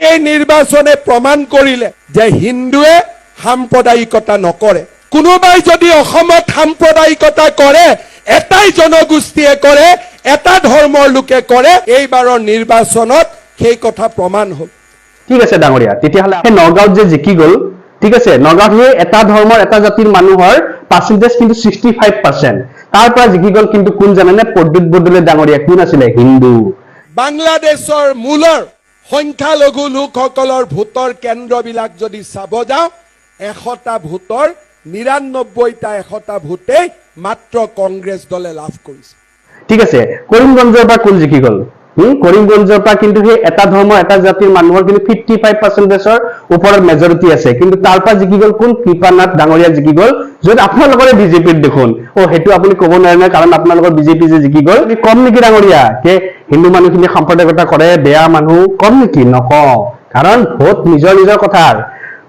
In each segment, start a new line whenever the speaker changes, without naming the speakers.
এই নিৰ্বাচনে প্ৰমাণ কৰিলে যে হিন্দুৱে সাম্প্ৰদায়িকতা নকৰে। কোনোবাই যদি অসমত সাম্প্ৰদায়িকতা কৰে, এটাই জনগোষ্ঠীয়ে কৰে, এটা ধৰ্মৰ লোকে কৰে। এইবাৰৰ নিৰ্বাচনত সেই কথা প্ৰমাণ হ'ল।
ঠিক আছে ডাঙৰীয়া, তেতিয়াহ'লে সেই নগাঁৱত যে জিকি গ'ল, ঠিক আছে, নগাঁৱত সেই এটা ধৰ্মৰ এটা জাতিৰ মানুহৰ পাৰ্চেণ্টেজ কিন্তু 65%। তাৰ পৰা জিকি গ'ল কিন্তু কোন জানেনে? প্ৰদ্যুৎ বৰদলৈ ডাঙৰীয়া। কোন আছিলে? হিন্দু।
বাংলাদেশৰ মূলৰ সংখ্যালঘু লোকসকলৰ ভোটৰ কেন্দ্ৰবিলাক যদি চাব যাওঁ, 100টা ভোটৰ 99টা, 100টা ভোটেই মাত্ৰ কংগ্ৰেছ দলে লাভ কৰিছে।
ঠিক আছে, কৰিমগঞ্জৰ পৰা কোন জিকি গ'ল? কৰিমগঞ্জৰ পৰা কিন্তু সেই এটা ধৰ্মৰ এটা জাতিৰ মানুহৰ কিন্তু 55 পাৰ্চেণ্টেজৰ ওপৰত মেজৰিটি আছে। কিন্তু তাৰ পৰা জিকি গ'ল কোন? কৃপানাথ ডাঙৰীয়া জিকি গ'ল, য'ত আপোনালোকৰে বিজেপিত দেখোন। অ, সেইটো আপুনি ক'ব নোৱাৰে নহয়, কাৰণ আপোনালোকৰ বিজেপি যে জিকি গ'ল। আমি কম নেকি ডাঙৰীয়া যে হিন্দু মানুহখিনি সাম্প্ৰদায়িকতা কৰে, বেয়া মানুহ, কম নেকি? নকওঁ, কাৰণ ভোট নিজৰ নিজৰ কথা,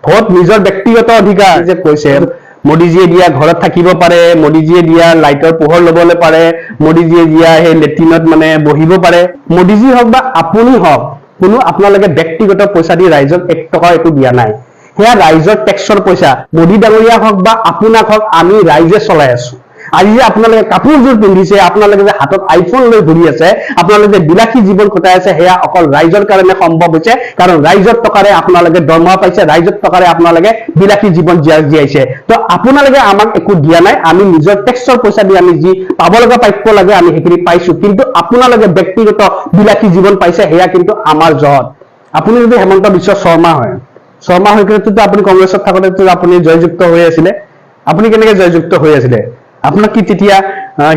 ভোট নিজৰ ব্যক্তিগত অধিকাৰ। যে কৈছে মোদীজীয়ে দিয়া ঘৰত থাকিব পাৰে, মোদীজীয়ে দিয়া লাইটৰ পোহৰ ল'বলৈ পাৰে, মোদীজীয়ে দিয়া সেই লেট্ৰিনত মানে বহিব পাৰে। মোদীজী হওক বা আপুনি হওক, কোনো আপোনালোকে ব্যক্তিগত পইচা দি ৰাইজক এক টকাও একো দিয়া নাই। সেয়া ৰাইজৰ টেক্সৰ পইচা। মোদী ডাঙৰীয়া হওক বা আপোনাক হওক, আমি ৰাইজে চলাই আছো। আজি যে আপোনালোকে কাপোৰযোৰ পিন্ধিছে, আপোনালোকে যে হাতত আইফোন লৈ ঘূৰি আছে, আপোনালোকে যে বিলাসী জীৱন কটাই আছে, সেয়া অকল ৰাইজৰ কাৰণে সম্ভৱ হৈছে, কাৰণ ৰাইজৰ টকাৰে আপোনালোকে দৰমহা পাইছে, ৰাইজৰ টকাৰে আপোনালোকে বিলাসী জীৱন জীয়াইছে। তো আপোনালোকে আমাক একো দিয়া নাই। আমি নিজৰ টেক্সৰ পইচা দি আমি যি পাব লগা প্ৰাপ্য লাগে, আমি সেইখিনি পাইছো। কিন্তু আপোনালোকে ব্যক্তিগত বিলাসী জীৱন পাইছে, সেয়া কিন্তু আমাৰ জহত। আপুনি যদি হেমন্ত বিশ্ব শৰ্মা হয়, শৰ্মা হৈ কিনেতো আপুনি কংগ্ৰেছত থাকোঁতেতো আপুনি জয়যুক্ত হৈ আছিলে। আপুনি কেনেকে জয়যুক্ত হৈ আছিলে? আপোনাক কি তেতিয়া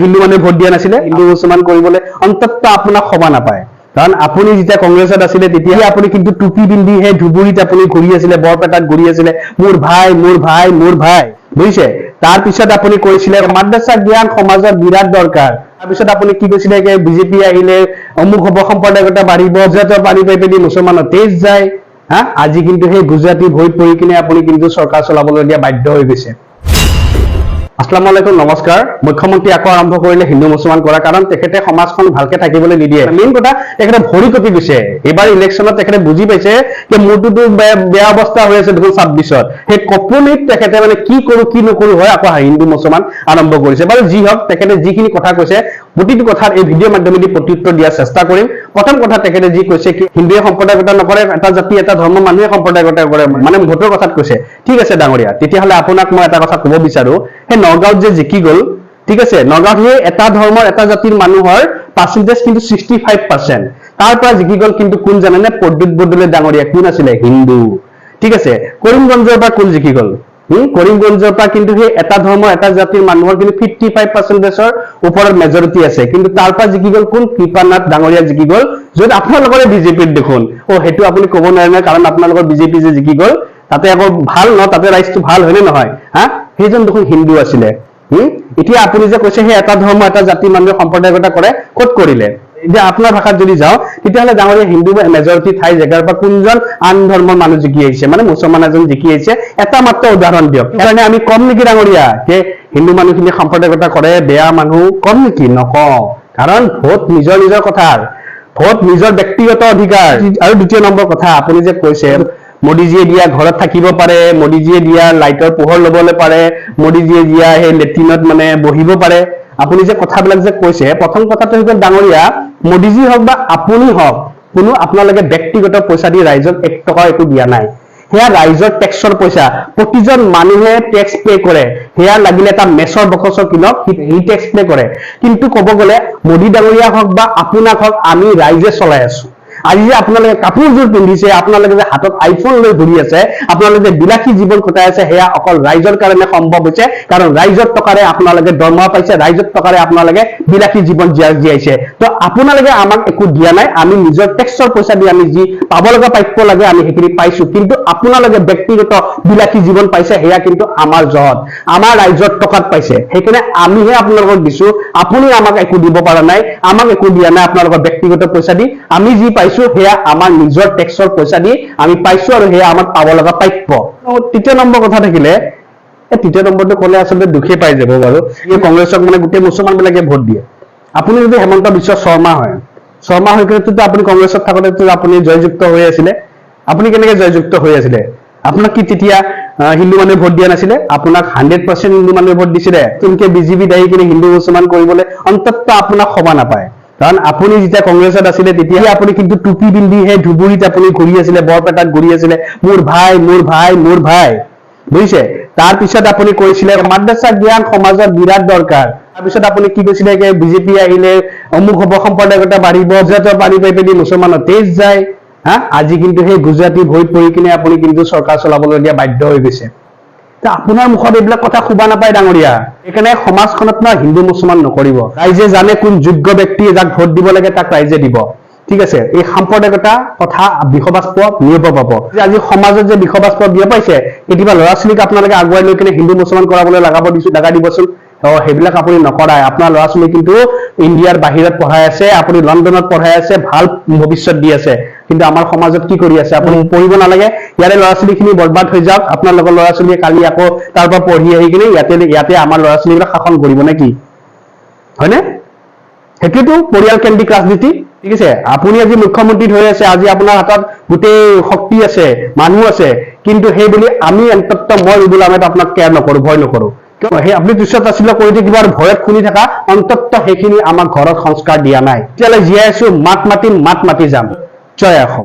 হিন্দু মানুহে ভোট দিয়া নাছিলে? হিন্দু মুছলমান কৰিবলৈ অন্ততঃ আপোনাক ক্ষমা নাপায়, কাৰণ আপুনি যেতিয়া কংগ্ৰেছত আছিলে, তেতিয়া আপুনি কিন্তু টুপি পিন্ধি সেই ধুবুৰীত আপুনি ঘূৰি আছিলে, বৰপেটাত ঘূৰি আছিলে, মোৰ ভাই, মোৰ ভাই, মোৰ ভাই, বুজিছে? তাৰপিছত আপুনি কৈছিলে মাদ্ৰাছা জ্ঞান সমাজৰ বিৰাট দৰকাৰ। তাৰপিছত আপুনি কি কৈছিলে? বিজেপি আহিলে অমুক হ'ব, সাম্প্ৰদায়িকতা বাঢ়িব, গুজৰাটৰ পানী পাই পিনি মুছলমানৰ তেজ যায়। হা, আজি কিন্তু সেই গুজৰাটী ভৰিত পৰি কিনে আপুনি কিন্তু চৰকাৰ চলাবলগীয়া বাধ্য হৈ গৈছে। আসসালামু আলাইকুম, নমস্কাৰ। মুখ্যমন্ত্ৰী আকৌ আৰম্ভ কৰিলে হিন্দু মুছলমান কৰা, কাৰণ তেখেতে সমাজখন ভালকে থাকিবলৈ নিদিয়ে। মেইন কথা, তেখেতে ভৰি কঁপি গৈছে। এইবাৰ ইলেকশ্যনত তেখেতে বুজি পাইছে যে মোৰটোতো বেয়া বেয়া অৱস্থা হৈ আছে দেখোন 26ত। সেই কঁপনিত তেখেতে মানে কি কৰো কি নকৰো হয়, আকৌ হিন্দু মুছলমান আৰম্ভ কৰিছে। বাৰু যি হওক, তেখেতে যিখিনি কথা কৈছে, প্ৰতিটো কথাত এই ভিডিঅ' মাধ্যমেদি প্ৰত্যুত্তৰ দিয়াৰ চেষ্টা কৰিম। প্ৰথম কথা, তেখেতে যি কৈছে কি হিন্দুৱে সম্প্ৰদায়কতা নকৰে, এটা জাতি এটা ধৰ্মৰ মানুহে সম্প্ৰদায়কতা কৰে, মানে ভোটৰ কথাত কৈছে। ঠিক আছে ডাঙৰীয়া, তেতিয়াহ'লে আপোনাক মই এটা কথা ক'ব বিচাৰো। সেই নগাঁৱত যে জিকি গ'ল, ঠিক আছে, নগাঁৱত সেই এটা ধৰ্মৰ এটা জাতিৰ মানুহৰ পাৰ্চেণ্টেজ কিন্তু 65%। তাৰ পৰা জিকি গ'ল কিন্তু কোন জানেনে? প্ৰদ্যুৎ বৰদলৈ ডাঙৰীয়া। কোন আছিলে? হিন্দু। ঠিক আছে, কৰিমগঞ্জৰ পৰা কোন জিকি গ'ল? কৰিমগঞ্জৰ পৰা কিন্তু সেই এটা ধৰ্মৰ এটা জাতিৰ মানুহৰ কিন্তু 55 পাৰ্চেণ্টেজৰ ওপৰত মেজৰিটি আছে। কিন্তু তাৰ পৰা জিকি গ'ল কোন? কৃপানাথ ডাঙৰীয়া জিকি গ'ল, য'ত আপোনালোকৰে বিজেপিত দেখোন। অ, সেইটো আপুনি ক'ব নোৱাৰে নহয়, কাৰণ আপোনালোকৰ বিজেপি যে জিকি গ'ল, তাতে আকৌ ভাল ন, তাতে ৰাইজটো ভাল হয়নে নহয়? হা, সেইজন দেখোন হিন্দু আছিলে। এতিয়া আপুনি যে কৈছে সেই এটা ধৰ্ম এটা জাতি মানুহে সম্প্ৰদায়কতা কৰে, ক'ত কৰিলে? এতিয়া আপোনাৰ ভাষাত যদি যাওঁ, তেতিয়াহ'লে ডাঙৰীয়া, হিন্দু মেজৰিটি ঠাই জেগাৰ পৰা কোনজন আন ধৰ্মৰ মানুহ জিকি আহিছে, মানে মুছলমান এজন জিকি আহিছে, এটা মাত্ৰ উদাহৰণ দিয়ক। সেইকাৰণে আমি কম নেকি ডাঙৰীয়া যে হিন্দু মানুহখিনি সাম্প্ৰদায়িকতা কৰে, বেয়া মানুহ, কম নেকি? নকওঁ, কাৰণ ভোট নিজৰ নিজৰ কথা, ভোট নিজৰ ব্যক্তিগত অধিকাৰ। আৰু দ্বিতীয় নম্বৰ কথা, আপুনি যে কৈছে মোদীজীয়ে দিয়া ঘৰত থাকিব পাৰে, মোদীজীয়ে দিয়া লাইটৰ পোহৰ ল'বলৈ পাৰে, মোদীজীয়ে দিয়া সেই লেট্ৰিনত মানে বহিব পাৰে, আপুনি যে কথাবিলাক যে কৈছে, প্ৰথম কথাটো হৈ গ'ল ডাঙৰীয়া, মোদীজী হওক বা আপুনি হওক, কোনো আপোনালোকে ব্যক্তিগত পইচা দি ৰাইজক এক টকাও একো দিয়া নাই। সেয়া ৰাইজৰ টেক্সৰ পইচা। প্ৰতিজন মানুহে টেক্স পে কৰে। সেয়া লাগিলে এটা মেচৰ বকচৰ কিনক, সি টেক্স পে কৰে। কিন্তু ক'ব গ'লে মোদী ডাঙৰীয়া হওক বা আপোনাক হওক, আমি ৰাইজে চলাই আছো। আজি যে আপোনালোকে কাপোৰযোৰ পিন্ধিছে, আপোনালোকে যে হাতত আইফোন লৈ ঘূৰি আছে, আপোনালোকে যে বিলাসী জীৱন কটাই আছে, সেয়া অকল ৰাইজৰ কাৰণে সম্ভৱ হৈছে, কাৰণ ৰাইজৰ টকাৰে আপোনালোকে দৰমহা পাইছে, ৰাইজৰ টকাৰে আপোনালোকে বিলাসী জীৱন জীয়াইছে। তো আপোনালোকে আমাক একো দিয়া নাই। আমি নিজৰ টেক্সৰ পইচা দি আমি যি পাব লগা প্ৰাপ্য লাগে, আমি সেইখিনি পাইছো। কিন্তু আপোনালোকে ব্যক্তিগত বিলাসী জীৱন পাইছে, সেয়া কিন্তু আমাৰ জহত, আমাৰ ৰাইজৰ টকাত পাইছে। সেইকাৰণে আমিহে আপোনালোকক দিছো। আপুনি আমাক একো দিব পৰা নাই, আমাক একো দিয়া নাই আপোনালোকৰ ব্যক্তিগত পইচা দি। আমি যি পাইছো, সেয়া আমাৰ নিজৰ টেক্সৰ পইচা দি আমি পাইছো আৰু সেয়া আমাৰ পাব লগা প্ৰাপ্য। তৃতীয় নম্বৰ কথা থাকিলে, এই তৃতীয় নম্বৰটো ক'লে আচলতে দুখেই পাই যাব বাৰু। এই কংগ্ৰেছক মানে গোটেই মুছলমান বিলাকে ভোট দিয়ে। আপুনি যদি হেমন্ত বিশ্ব শৰ্মা হয়, শৰ্মা হৈ কিনেতো আপুনি কংগ্ৰেছত থাকোঁতেতো আপুনি জয়যুক্ত হৈ আছিলে। আপুনি কেনেকে জয়যুক্ত হৈ আছিলে? আপোনাক কি তেতিয়া হিন্দু মানুহে ভোট দিয়া নাছিলে? আপোনাক 100% হিন্দু মানুহে ভোট দিছিলে। নতুনকে বিজেপিত আহি কিনে হিন্দু মুছলমান কৰিবলৈ অন্ততঃ আপোনাক শোভা নাপায়। কাৰণ আপুনি যেতিয়া কংগ্ৰেছত আছিলে, তেতিয়া আপুনি কিন্তু টুপি পিন্ধিহে ধুবুৰীত আপুনি ঘূৰি আছিলে, বৰপেটাত ঘূৰি আছিলে, "মোৰ ভাই, মোৰ ভাই, মোৰ ভাই", বুজিছে? তাৰপিছত আপুনি কৈছিলে, মাদ্ৰাছা জ্ঞান সমাজত বিৰাট দৰকাৰ। তাৰপিছত আপুনি কি কৈছিলে? বিজেপি আহিলে অমুক হ'ব, সাম্প্ৰদায়িকতা বাঢ়িব, গুজৰাটৰ পানী পাই পিনি মুছলমানৰ তেজ যায়। হা, আজি কিন্তু সেই গুজৰাটী ভৰিত পৰি কিনে আপুনি কিন্তু চৰকাৰ চলাবলগীয়া বাধ্য হৈ গৈছে। ত আপোনাৰ মুখত এইবিলাক কথা শোভা নাপায় ডাঙৰীয়া। সেইকাৰণে সমাজখনত ন হিন্দু মুছলমান নকৰিব। ৰাইজে জানে কোন যোগ্য ব্যক্তি, যাক ভোট দিব লাগে তাক ৰাইজে দিব। ঠিক আছে? এই সাম্প্ৰদায়িকতা কথা বিষবাষ্প বিয়পাব যে আজি সমাজত যে বিষবাষ্প বিয়পাইছে, কেতিয়াবা ল'ৰা ছোৱালীক আপোনালোকে আগুৱাই লৈ কিনে হিন্দু মুছলমান কৰাবলৈ লগাব দিছো, লগাই দিবচোন। অ, সেইবিলাক আপুনি নকৰাই। আপোনাৰ ল'ৰা ছোৱালী কিন্তু ইণ্ডিয়াৰ বাহিৰত পঢ়াই আছে, আপুনি লণ্ডনত পঢ়াই আছে, ভাল ভৱিষ্যত দি আছে। কিন্তু আমাৰ সমাজত কি কৰি আছে আপুনি? পঢ়িব নালাগে, ইয়াৰে ল'ৰা ছোৱালীখিনি বৰবাদ হৈ যাওক। আপোনালোকৰ ল'ৰা ছোৱালীয়ে কালি আকৌ তাৰ পৰা পঢ়ি আহি কিনে ইয়াতে ইয়াতে আমাৰ ল'ৰা ছোৱালীবিলাক শাসন কৰিব নে কি? হয়নে? সেইটোৱেতো পৰিয়াল কেন্দ্ৰিক ৰাজনীতি। ঠিক আছে? আপুনি আজি মুখ্যমন্ত্ৰী হৈ আছে, আজি আপোনাৰ হাতত গোটেই শক্তি আছে, মানুহ আছে। কিন্তু সেই বুলি আমি অন্ততঃ মই ৰুবুল আহমেদ আপোনাক কেয়াৰ নকৰো, ভয় নকৰো। কিয় সেই আপুনি তুচ্ছ তাচ্ছিল্য কৰি থাকিব আৰু ভয়ত শুনি থকা? অন্ততঃ সেইখিনি আমাক ঘৰত সংস্কাৰ দিয়া নাই। তেতিয়াহ'লে জীয়াই আছো, মাত মাতিম, মাত মাতি যাম। জয় অসম।